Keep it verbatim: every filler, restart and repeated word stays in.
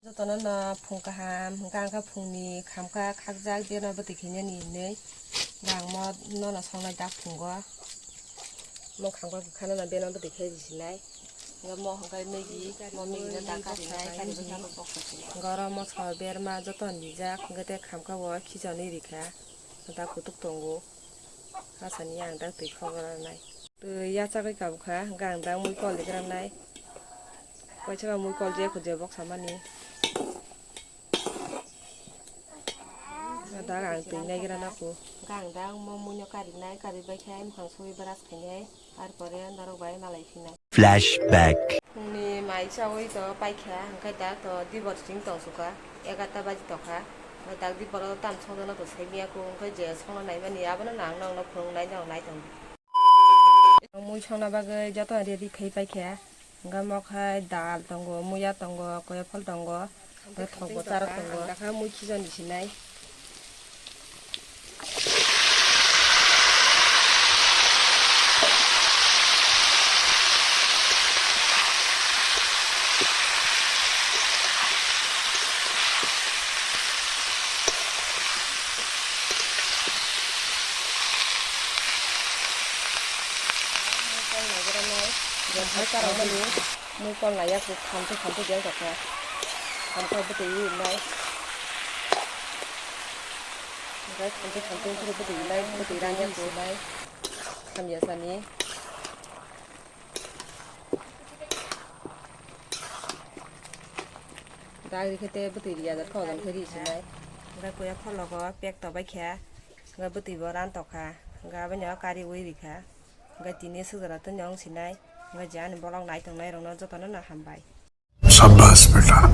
Jotono no phung kaham, hwnkha hwnkha phungni khamkha khakjak, beno bwtwi khainani hinwi. Hwnkha ang mo nono songnai dak phungo. Mo khamkha kwkhano no beno bwtwi khai risinai. Hwnkha mo hwnkha Maggi, mo Maggi no dak karinai, kari bwkhano boksa sinai. Hwnkha oro moso berma jotono rijak, hwnkha tei khamkha o khichonwi rikha. Dak kutuk tongo. Asani ang dak twi khogranai. Twi yachagwi kabukha, hwnkha ang dak mui kol digranai. Kaisa mui kol je khuje boksa mani. Dak ang twi naigrana kho. Hwnkha ang dak mo muino karinai, karibai khe mukhang sugwi brush khainai, ar pore norok bai malai phinai. Flashback. Phungni mai chawi to paikha, hwnkhe dak to dibor sing tong sukha, egarta baji tokha. Hwnkhe dak diboro tam songjakna to saimanya kho, hwnkhe je songna naimani abono nang nokno phunuknai, nang nai tongo. Mui songna bagwi joto ready khai paikha. Hwnkhe mo khai dal tongo, muya tongo, koya phol tongo, tei thok bo charok tongo. Ang dakha mui khichon di sinai. Mui kol naiya khe khamtwi khamtwi beng tokha. Khamkha bwtwi wngnai. Hwnkhe khamtwi khamtwi bwtwi wngnai, bwtwi rang ya khe wngnai. Khamya sani. Dak rikhe tei bwtwi riya jak khe ojol khe ri sinai. Hwnkhe koya phologo pek tobai kha. Hwnkhe bwtwi bo ran tokha. Hwnkhe abono kariui rikha. Hwnkhe tini swk jora twi wng sinai. Hwnkhe je ani bolong nai tongnai rokno jotono no hambai. Shabash beta.